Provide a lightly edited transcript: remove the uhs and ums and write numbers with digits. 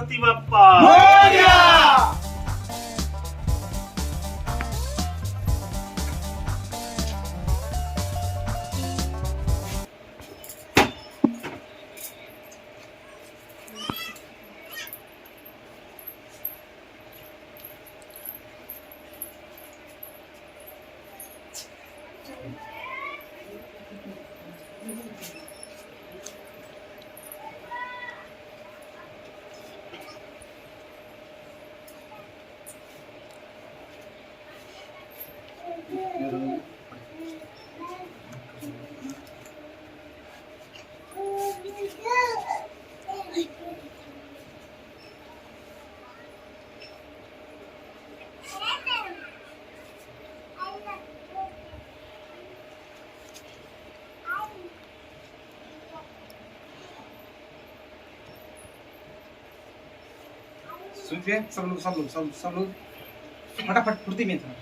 गणपती बाप्पा. सुन लिया सब लोग, सब लोग, सब सब लोग फटाफट फुर्ती में था।